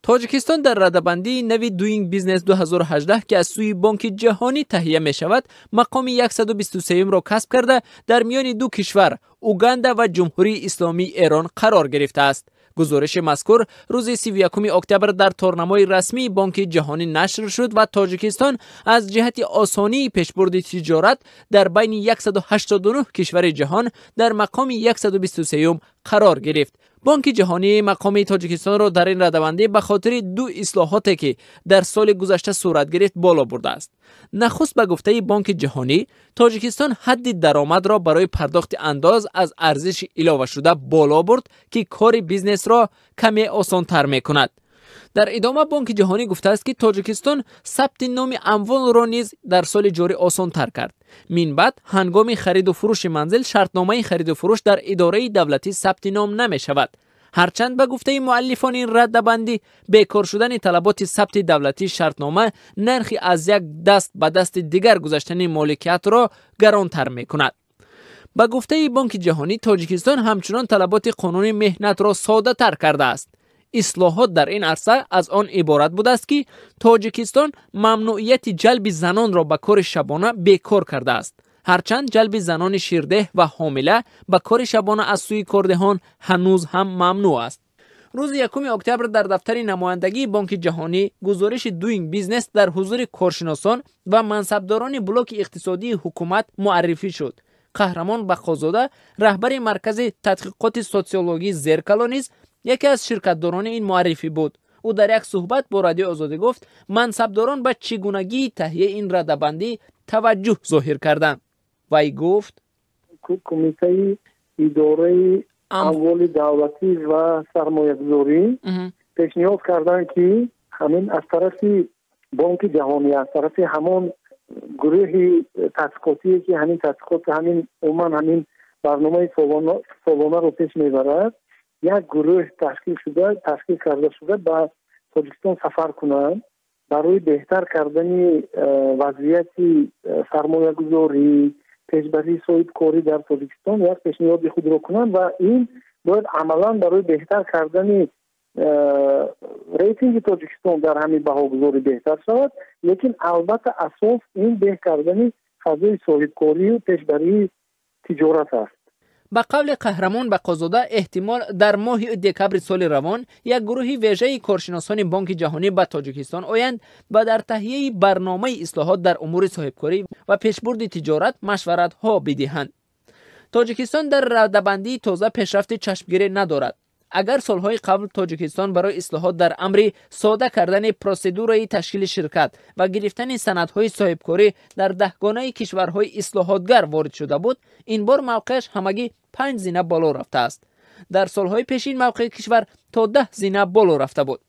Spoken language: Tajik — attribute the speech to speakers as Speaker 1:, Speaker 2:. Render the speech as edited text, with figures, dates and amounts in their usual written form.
Speaker 1: Тоҷикистон дар радабандии нави Doing Business 2018, ки аз сӯи Бонки Ҷаҳонӣ таҳия мешавад, мақоми 123-ро касб карда, дар миёни ду кишвар, Уганда ва Ҷумҳурии Исломии Эрон, қарор гирифтааст. Гузориши мазкур рӯзи 31 октябр дар торнамои расмии Бонки Ҷаҳонӣ нашр шуд ва Тоҷикистон аз ҷиҳати осонии пешбурди тиҷорат дар байни 189 кишвари ҷаҳон дар мақоми 123 қарор гирифт. Бонки Ҷаҳонӣ мақоми Тоҷикистонро дар ин радабандӣ ба хотири ду ислоҳоте, ки дар соли гузашта сурат гирифт, боло бурдааст. Нахуст, ба гуфтаи Бонки Ҷаҳонӣ, Тоҷикистон ҳадди даромадро барои пардохти андоз аз арзиши иловашуда боло бурд, ки кори бизнесро каме осонтар мекунад. Дар идома Бонки Ҷаҳонӣ гуфтааст, ки Тоҷикистон сабти номи амволро низ дар соли ҷорӣ осонтар кард. Минбаъд ҳангоми хариду фурӯши манзил шартномаи хариду фурӯш дар идораи давлатӣ сабти ном намешавад. Ҳарчанд, ба гуфтаи муаллифони ин раддабандӣ, бекор шудани талаботи сабти давлатии шартнома нархи аз як даст ба дасти дигар гузаштани моликиятро гаронтар мекунад. Ба гуфтаи Бонки Ҷаҳонӣ, Тоҷикистон ҳамчунон талаботи қонуни меҳнатро соддатар кардааст. Ислоҳот дар ин арса аз он иборат будааст, ки Тоҷикистон мамнуъияти ҷалби занонро ба кори шабона бекор кардааст. Ҳарчанд ҷалби занони ширдеҳ ва ҳомила ба кори шабона аз сӯи кордеҳон ҳанӯз ҳам мамнӯъ аст. Рӯзи 1 октябр дар дафтари намояндагии Бонки Ҷаҳонӣ гузориши Doing Business дар ҳузури коршиносон ва мансабдорони блоки иқтисодии ҳукумат муаррифӣ шуд. Қаҳрамон Бақозода, раҳбари Маркази тадқиқоти социологии «Зеркало», низ яке аз ширкатдорони ин муаррифӣ буд. Ӯ дар як суҳбат бо Радиои Озодӣ гуфт, мансабдорон ба чӣ гунагии таҳияи ин радабандӣ таваҷҷӯҳ зоҳир карданд. Вай гуфт:
Speaker 2: Кумитаи идораи амволи давлатӣ ва сармоягузорӣ пешниҳод карданд, ки ҳамин аз тарафи Бонки Ҷаҳонӣ, аз тарафи ҳамон гурӯҳи тадқиқотие, ки ҳамин тадқиқот, ҳамин умуман ҳамин барномаи солонаро пеш мебарад, як гурӯҳ ташкил шуда, ташкил карда шуда, ба Тоҷикистон сафар кунанд барои беҳтар кардани вазъияти сармоягузорӣ, пешбарии соҳибкорӣ дар Тоҷикистон як пешниҳоди худро кунанд ва ин бояд амалан барои беҳтар кардани рейтинги Тоҷикистон дар ҳамин баҳогузорӣ беҳтар шавад. Лекин албатта асос ин беҳ кардани фазои соҳибкорию пешбарии тиҷорат аст.
Speaker 1: Ба қавли Қаҳрамон Бақозода, эҳтимол дар моҳи декабри соли равон як гурӯҳи вежаи коршиносони Бонки Ҷаҳонӣ ба Тоҷикистон оянд ва дар таҳияи барномаи ислоҳот дар умури соҳибкорӣ ва пешбурди тиҷорат машваратҳо бидиҳанд. Тоҷикистон дар радабандии тоза пешрафти чашмгире надорад. Агар солҳои қабл Тоҷикистон барои ислоҳот дар амри сода кардани процедураи ташкили ширкат ва гирифтани санадҳои соҳибкорӣ дар даҳгонаи кишварҳои ислоҳотгар ворид шуда буд, ин бор мавқеаш ҳамагӣ панҷ зина боло рафтааст. Дар солҳои пешин мавқеи кишвар то 10 зина боло рафта буд.